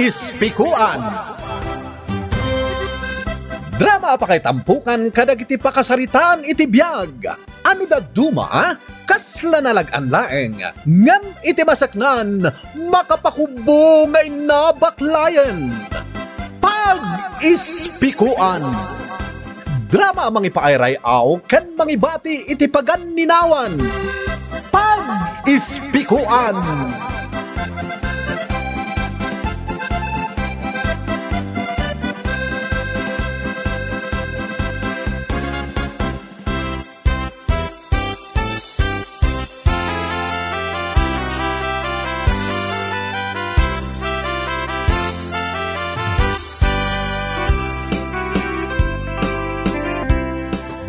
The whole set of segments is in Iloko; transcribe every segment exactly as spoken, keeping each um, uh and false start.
Ispikuan. Drama a pakaitampukan kadagiti pakasaritaan iti biag. Ano dadduma? Kasla nalag-an laeng, ngem iti masaknan, makapakubbo nga inna baklayen. Pag-ispikuan. Drama a mangipaayray-aw ken mangibati iti paganninawan. Pag-ispikuan.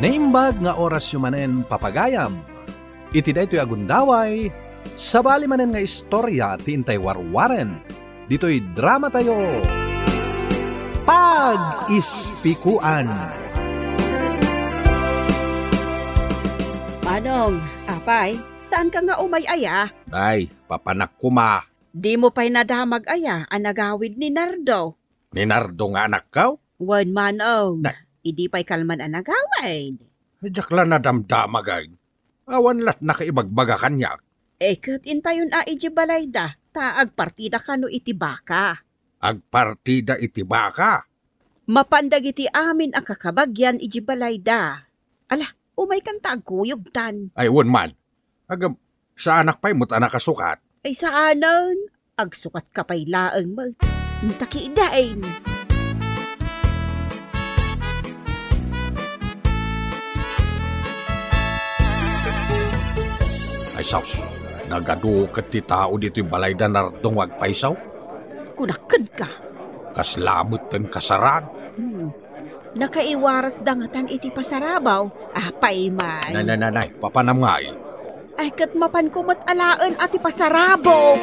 Naimbag nga orasyo manen, papagayam. Iti daytoy a gundaway, sabali manen nga istorya ti intay warwaren ditoy dramatayo, Pag-ispikuan. Manong, apay, saanka nga umay aya? Ay, papanak koma. Dimo pay nadamag aya a nagawid ni Nardo? Ni Nardo nga anakko? Wen, Manong. Na- Idi pay kalman a nagawid. Diak la nadamdamag ay. Awan lat nakaibagbagakan niya. E, ket intayon a iti balayda, ta agpartida kano iti baka. Agpartida iti baka? Mapan dagiti amin a kakabagyan iti balayda. Ala, umay kanta agkuyogtan. Ay, wen man. Agam, saanak pay met a nakasukat. Ay, saanen. Agsukatka pay laeng met. Inta kidain. Ay, sus, nagadu ket ti tao ditoy balay da Nardo nga agpayso? Kunak kenka. Kasla met ten kasaraan. Hmm. Nakaiwarasda ngatan iti pasarabaw. Apay man. Nay, nay, nay, nay, papanam ngay. Ay, ket mapanko met alaen a ti pasarabo.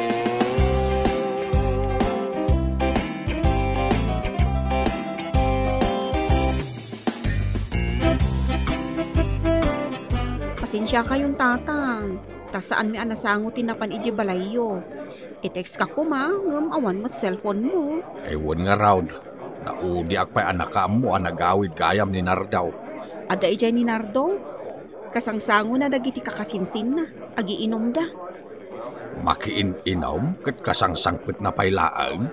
Pasensiakayon, Tatang, ta saanmi a nasango ti napan idiay balayyo. I-text ka koma, ngem awan met cellphone mo. Ay, wen ngarud, naudiak pay a nakaammo a nagawid gayam ni Nardo. Adda idiay ni Nardo? Kasangsangona dagiti kakasinsinna, agiinumda. Makiin-inum ket kasangsangpetna pay laeng?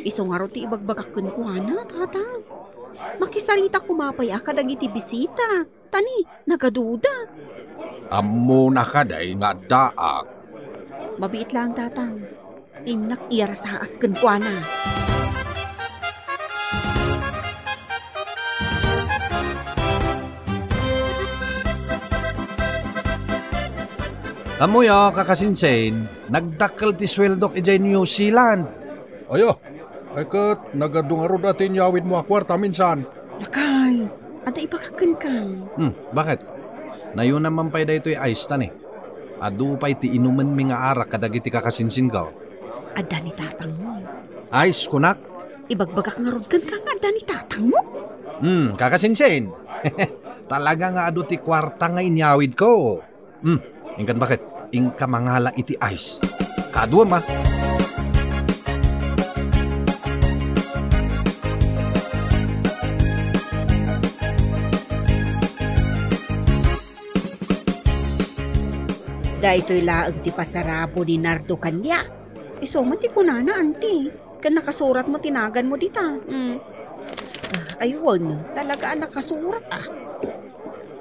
Isu ngarud ti ibagbagak kenkuana, Tatang. Makisarita koma pay a kadagiti bisita. Ta ni, nagaduda. Ammona kadi nga addaak? Mabiit laeng, Tatang. Innak iyarsaas kenkuana. Ammoyo, kakasinsin, nagdakkel ti sueldok idiay New Zealand. Aya, ay ket nagadu ngarud a ti inyawidmo a kuarta minsan. Lakay, adda ibagak kenka. Hmm, bakit? Nayonam man pay daytoy ice ta ni. Adu pay ti inumenmi nga arak kadagiti kakasinsinko. Adda ni tatangmo. Ice, kunak? Ibagbagak ngarud kenka nga adda ni tatangmo? Hmm, kakasinsin. Talaga nga adu ti kuarta nga inyawidko. Hmm, inkan bakit? Inka mangala iti ice. Kaduam a. Daytoy laeng ti pasarabo ni Nardo kaniak. Isu man ti kunana, anti. Ken nakasurat met ti naganmo dita. Mm. Ah, ay, wen, talaga a nakasurat, ah.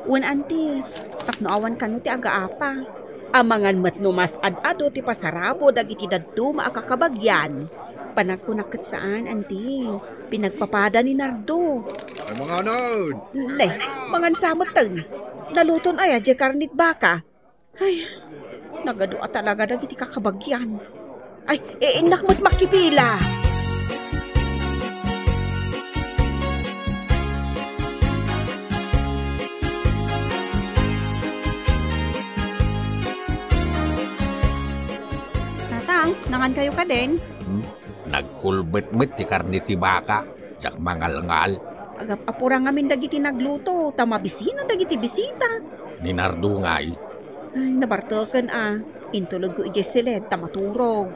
Wen, anti, tapno awan kano ti agaapa. Amangan met no mas ad-adu ti pasarabo dagiti dadduma a kakabagyan. Panagkunak ket saan, anti. Pinagpapada ni Nardo. Ay, manganon! Ne, mangan sa metten. Naluton aya diay karnit baka. Ay, nagadu a talaga dagiti kakabagyan. Ay, innak met makipila. Tatang, nangankayo kadin? Hmm? Nagkulbet met ti karne ti baka, diak mangalngal. Agap-apura ngamin dagiti nagluto, ta mabisina dagiti bisita. Ni Nardo ngay? Ay, nabarteken a. Intulodko idiay siled ta maturog.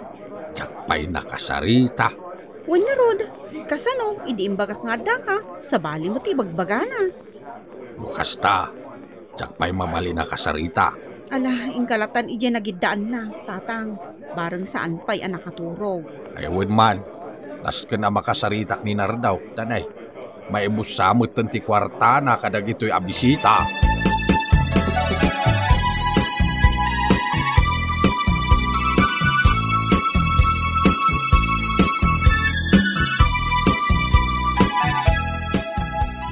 Diak pay nakasarita. Wen ngarud, kasano, idi imbagak nga addaka, sabali met ti ibagbagana. No kasta, diak pay mabalin a kasarita. Ala, inkalatan idiay nagiddaanna, tatang. Bareng saan pay a nakaturog. Ay, wen man, nasken a makasaritak ni Nardaw, danay. Maibussa metten ti kuartana kadagitoy a bisita.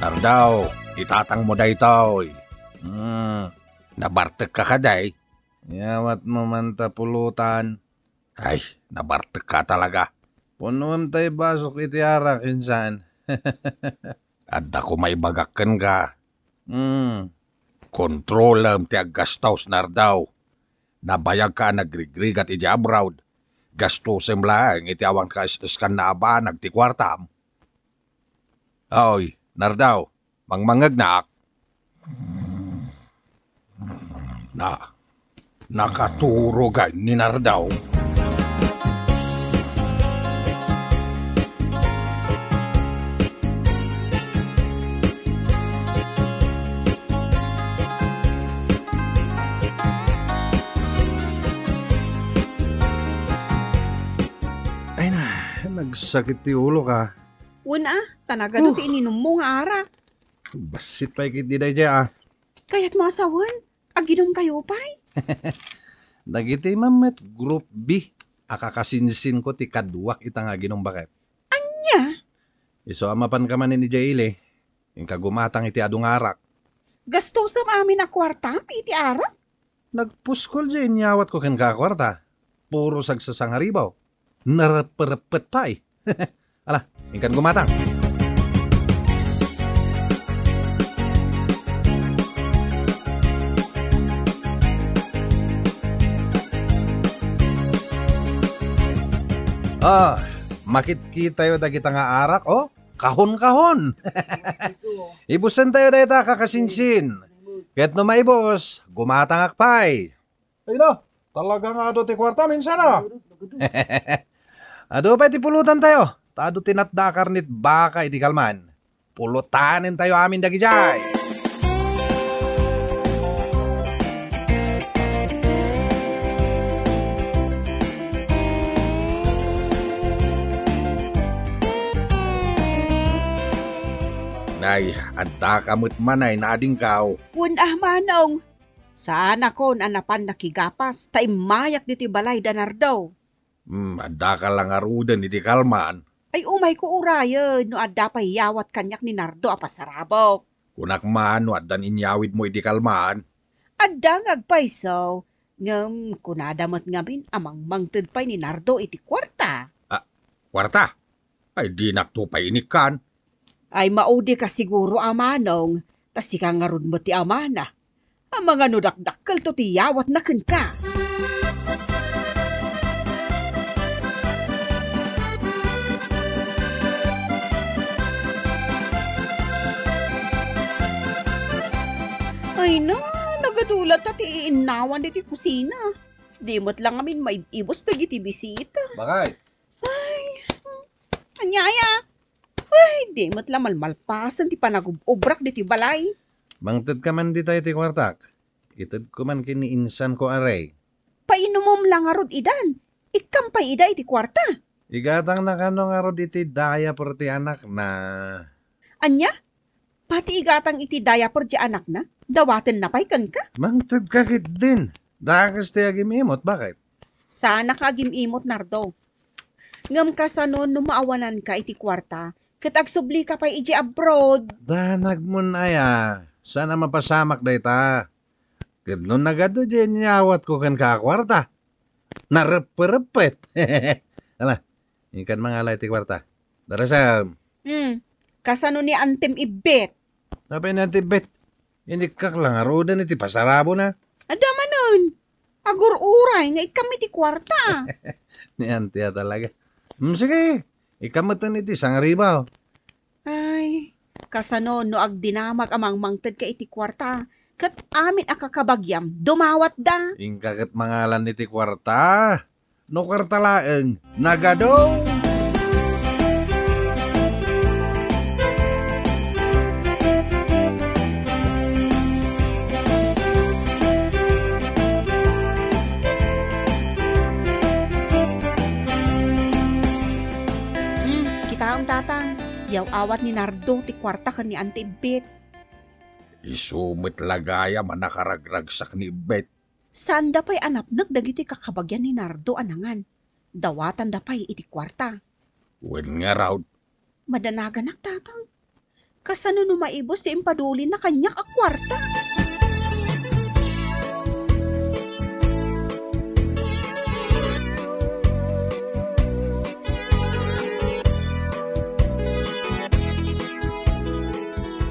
Nardaw, itatangmo daytoy. Hmm, nabartekka kadi? Yawatmo man ta pulutan. Ay, nabartekka talaga. Punuem tay basok iti arak, insan. Adda koma ibagak kenka. Hmm. Kontrolem ti aggastos, Nardaw. Nabayagka a nagrigrigat idiay abroad. Gastosem laeng iti awan kaes-eskan a banag ti kuartam. Oy, Nardaw, mangmangngegnak. Na, nakaturog ni Nardaw. Ay na, nagsakit ti uloka. Wen a, ta nagadu ti Oh. ininummo nga arak. Bassit pay ketdi daydiay, ah. Kayatmo a sawen? Aginumkayo pay? Dagiti mammet Group B a kakasinsinko ti kaduak ita nga aginum, baket. Ania? Isu a mapanka manen idiay ili, inka gumatang iti adu nga arak. Gastosem amin a kuartam iti arak? Nagpuskol diay inyawatko kenka a kuarta. Puro sagsasangaribaw. Nareppereppet pay. Ala, inkan gumatang. Ah, makitkitayo dagita nga arak, oh. Kahon-kahon. Ibusentayo dayta, kakasinsin. Ket no maibus, gumatangak pay. Ay na, talaga nga adu ti kuarta, minsan, ah. Adu pay ti pulutantayo. Ta adu ti natda a karnit baka iti kalman. Pulutanentayo amin dagidiay. Nay, adda ka met manay na adingkaw. Wen a, manong. Saanakon a napan nakigapas, ta immayak ditoy balay da Nardo. Hmm, adda ka la ngaruden iti kalman. Ay, umayko urayen no adda pay yawat kaniak ni Nardo a pasarabok. Kunak man no addan inyawidmo iti kalman. Adda nga agpayso, ngem kunada met ngamin a mangmangted pay ni Nardo iti kuarta. Ah, kuarta? Ay, dinakto pay inikkan. Ay, maudika siguro a manong, ta sika ngarud met ti amana. Amangan no dakdakkelto ti yawatna kenka. Ay na, nagadu latta ti iinnawan ditoy kusina. Di met la ngamin maib-ibus dagiti bisita. Bakay? Ay, ania aya? Ay, di met la malmalpasen ti panagub-ubrak ditoy balay. Mangtedka man dita iti kuartak. Itedko man ken ni insanko a rey. Painumom la ngarud idan. Ikkam pay ida iti kuarta. Igatangna kano ngarud iti diaper ti anakna. Ania? Pati igatang iti diaper ti anakna? Dawatenna pay kenka? Mangtedka ketdin. Dakes ti agim-imot, baket? Saanka agim-imot, Nardo. Ngem kasano no maawananka iti kuarta, ket agsublika pay idiay abroad? Danagmon aya, saan a mapasamak dayta. Ket no nagadu diay inyawatko kenka a kuarta, nareppereppet. Ala, inkan mangala iti kuarta. Darasam. Hmm, kasano ni Antem Ibbet? Apay ni Antem Ibbet? Inikkak la ngaruden iti pasarabona. Adda manen. Agur-uray nga ikkam iti kuarta. Ni Antem a talaga. Hmm, sige, ikkam metten iti sangaribaw. Ay, kasano no agdinamag a mangmangted ka iti kuarta, ket amin a kakabagiam, dumawatda. Inka ket mangalan iti kuarta. No kuarta laeng, nagadu. Yaw-awat ni Nardo ti kuarta ken ni Auntie Ibbit. Isu met la gayam a nakaragragsak ni Ibbit. Saanda pay a napnek dagiti kakabagian ni Nardo a nangan. Dawatanda pay iti kuarta. Wen ngarud. Madanaganak, Tatang. Kasano no maibus ti impadulinna kaniak a kuarta?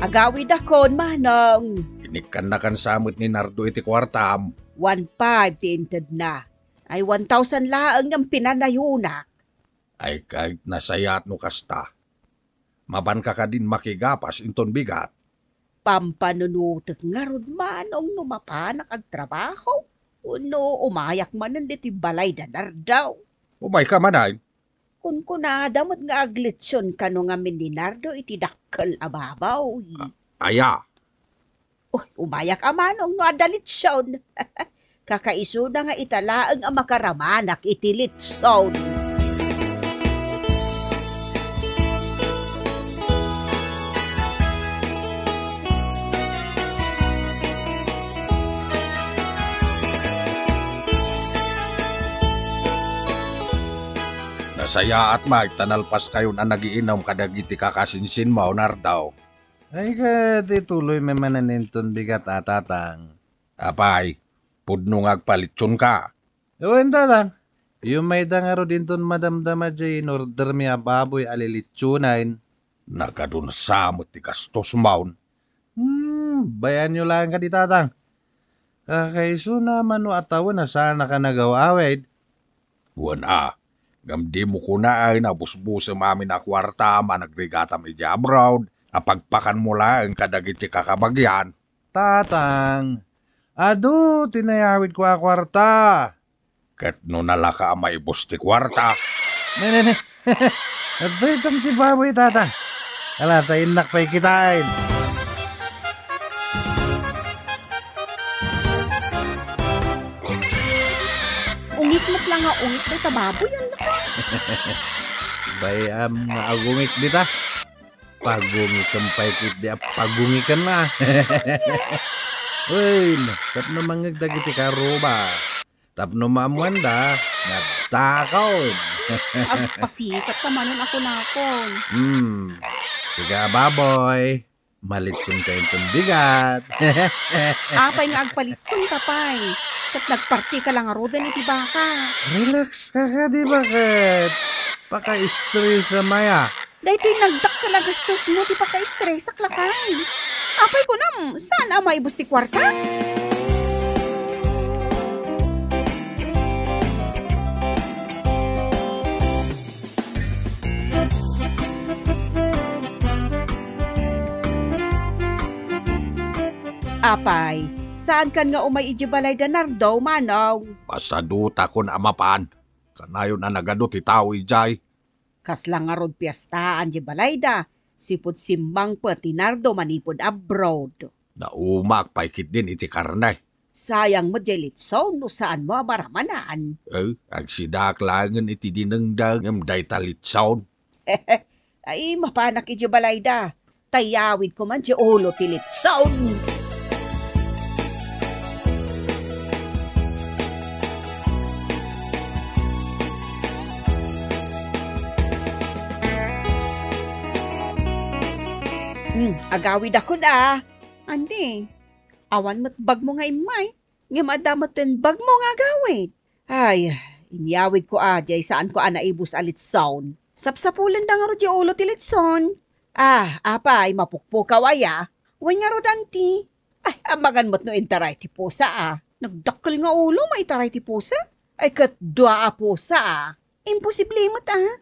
Agawidakon, Manong. Inikkannakan sa met ni Nardo iti kuartam. One five ti intedna. Ay, one thousand laeng nga pinanayonak. Ay, ket nasayaat no kasta. Mapanka kadin makigapas inton bigat? Pampanunotek ngarud, Manong, no mapanak agtrabaho, wenno umayak manen ditoy balay da Nardo. Umayka manen? Kunkunada met nga aglitson kano ngamin ni Nardo iti dakkel a baboy. A-, aya? Uy, umayak a, Manong, no adda litson. Kakaisuna nga ita laeng a makaramanak iti litson. Nasayaat met ta nalpaskayon a nagiinum kadagiti kakasinsinmo, Nardo. Ay, ket ituloy met manen inton bigat a, Tatang. Apay, pudno nga agpalitsonka? Wen, Tatang. Iumayda ngarud inton madamdama diay in-ordermi a baboy a lilitsonen. Nagadunsa met ti gastos, Manong. Hmm, bayaanyo laeng kadi, Tatang. Kakaisuna man no a tawen a saanaka nagaw-awid. Wen a, ngem dimo kunaen a busbusem amin a kuartam a nagrigatam idiay abroad a pagpakanmo laeng kadagiti kakabagian. Tatang, adu ti nayawidko a kuarta. Ket no nalaka a maibus ti kuarta? Ne, ne, ne. Adtoy tan ti baboy, Tatang. Ala, ta innak pay kitaen. Ungit met la nga ungit dayta baboy, annak. Bay-am nga agungit dita. Pagungiken pay ketdi a pagungiken na. Uy, tapno mangngeg dagiti karuba. Tapno maammuanda, nagdakon. Agpasikat ka manen a kunakon. Hmm. Siga, baboy. Malitson ka inton bigat. Apay nga agpalitson ka pay? Ket nagparti ka la ngaruden iti baka. Relax ka kadi, baket? Paka-stress a maya. Daytoy nagdakkel a gastosmo ti pakaistresak, lakay. Apay kunam, saan a maibus ti kuarta? Apay, saankan nga umay idiay balay da Nardo, manong? Masadutakon a mapan. Kanayon a nagadu ti tao idiay. Kasla ngarud piestaan diay balayda, sipud simmangpet ti Nardo manipud abroad. Naumaak pay ketdin iti karne. Sayang met diay litson no saanmo a maramanan. Eh, agsidaak laengen iti dinengdeng ngem dayta litson. Ay, mapanak idiay balayda. Ta iyawidko man ti ulo ti litson. Hmm, agawidakon a. Andi, awan met bagmo nga immay, ngem adda met ten bagmo nga agawid. Ay, inyawidko a, diay saanko a naibus a litson. Sapsapulenda ngarud diay ulo ti litson. Ah, apay, mapukpukaw aya? Wen ngarud, anti. Ay, amangan met no intaray ti pusa a. Nagdakkel nga ulo, maitaray ti pusa? Ay, ket dua a pusa a. Imposible met a.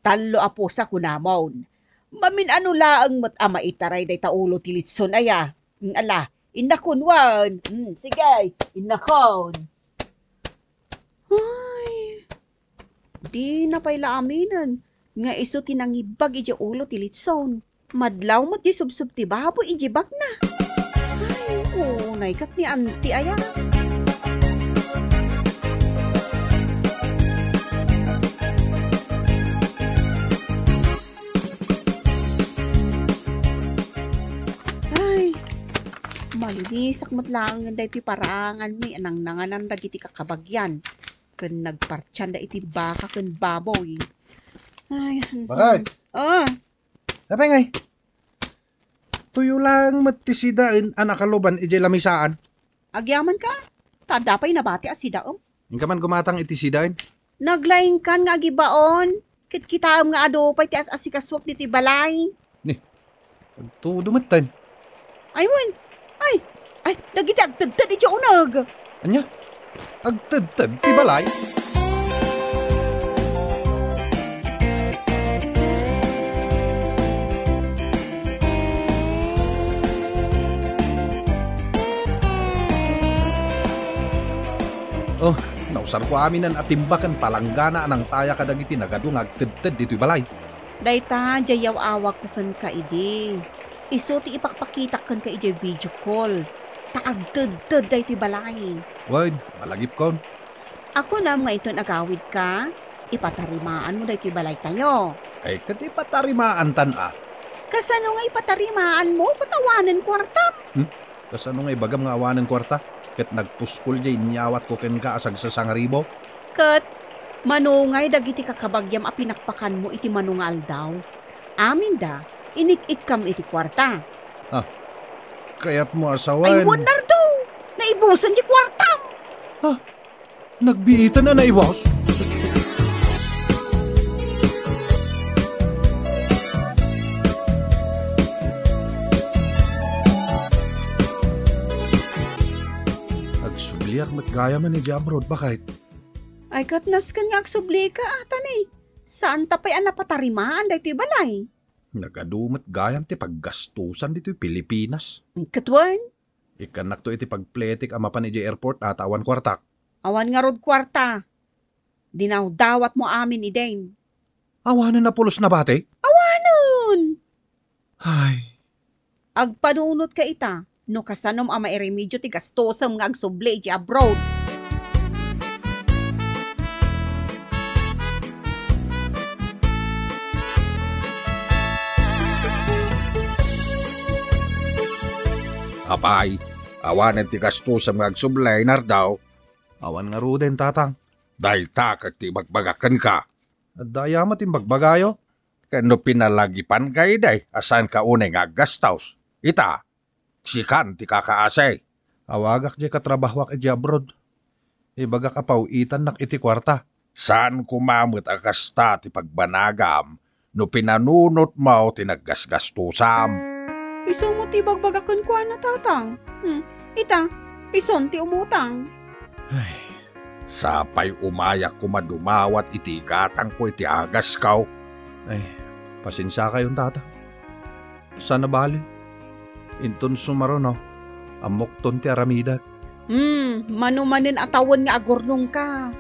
Tallo a pusa kunamon. Mamin-ano laeng met a maitaray dayta ulo ti litson aya. Mm, ala, innakon wen. Mm, sige, innakon. Ay, dina pay la aminen nga isu ti nangibbag idiay ulo ti litson. Madlaw met diay subsob ti baboy idiay bagna. Ay, unay ket ni anti aya. Isak met laengen daytoy paraanganmi a nangnanganan dagiti kakabagyan ken nagpartianda iti baka ken baboy. Ay, Bakit? Oh, Apay ngay? Tuyo laeng met ti sidaen a nakaluban idiay lamisaan. Agyamanka? Ta adda pay nabati a sidaem. Inka man gumatang iti sidaen. Naglaingkan nga agibaon, ket kitaem nga adu pay ti as-asikasuak ditoy balay. Ni, agtudo metten. Ay, wen. Ay, ay, dagiti agtedted iti uneg. Ania? Agtedted ti balay? Oh, nausarko aminen a timba ken palanggana a nangtaya kadagiti nagadu nga agtedted ditoy balay. Dayta, diay yaw-awagko kenka idi. Isu ti ipakpakitak kenka idiay video call. Ta agtedted daytoy balay. Wen, malagipkon. Akunam nga inton agawidka, ipatarimaanmo daytoy balaytayo. Ay, ket ipatarimaantan a. Kasano nga ipatarimaanmo ket awanen kuartam? Hmm? Kasano nga ibagam nga awanen kuarta? Ket nagpuskol diay inyawatko kenka a sagsasangaribo? Ket manungay dagiti kakabagiam a pinakpakanmo iti mano nga aldaw. Aminda, inik-ikkam iti kuarta. Ah, kayatmo a sawen. Ay, wen, Nardo! Naibusan di kuartam! Ah, nagbiitan a naibus? Agsubliak met gayam idiay abroad, baket. Ay, ket nasken nga agsublika, ata ni. Saanta pay a napatarimaan daytoy balay. Nagadu met gayam ti paggastusan ditoy Pilipinas. Ket wen? Ikkannakto iti pagpletik a mapan idiay airport, ata awan kuartak. Awan ngarud kuarta. Dinawdawatmo amin idin. Awanen a pulos nabati? Awanen! Ay. Agpanunotka ita, no kasanom a mairemedio ti gastusem nga agsubli iti abroad. Apay, awanen ti gastusem nga agsubli, Nardo? Awan ngaruden, Tatang. Dayta ket ti ibagbagak kenka. Adda aya met imbagbagayo? Ket no pinalagipanka idi a saanka unay nga aggastos, ita, sikan ti kakaasi. Awagak diay katrabahoak idiay abroad. Ibagak a paw-itannak iti kuarta. Saan koma met a kasta ti pagbanagam no pinanunotmo ti naggasgastusam. Isu met ti ibagbagak kenkuana, Tatang. Hmm, ita, isun ti umutang. Ay, sapay umayak koma dumawat iti igatangko iti agasko. Ay, pasensiakayon, Tatang. Saan a bale. Inton sumaruno, ammokton ti aramidek. Hmm, mano manen a tawen nga agurnongka.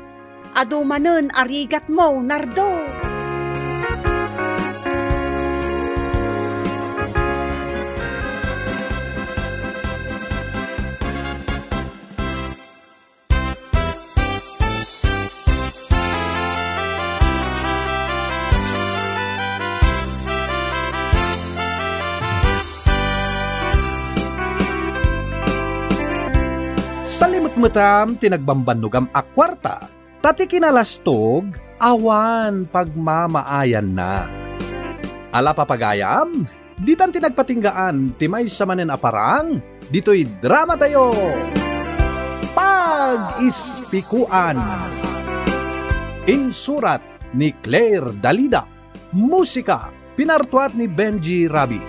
Adu manen a rigatmo, Nardo. Salimetmetam ti nagbambannogam a kuarta, ta ti kinalastog awan pagmamaayanna. Ala, papagayam, ditan ti nagpatinggaan ti maysa manen a parang ditoy dramatayo, Pag-Ispikuan. Insurat ni Claire Dalida. Musika, pinartuat ni Benji Rabi.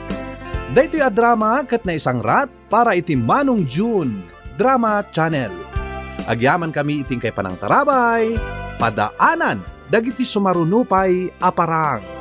Daytoy a drama ket naisangrat para iti Manong June Drama Channel. Agyamankami iti inkay panangtarabay, padaanan dagiti sumaruno pay a parang.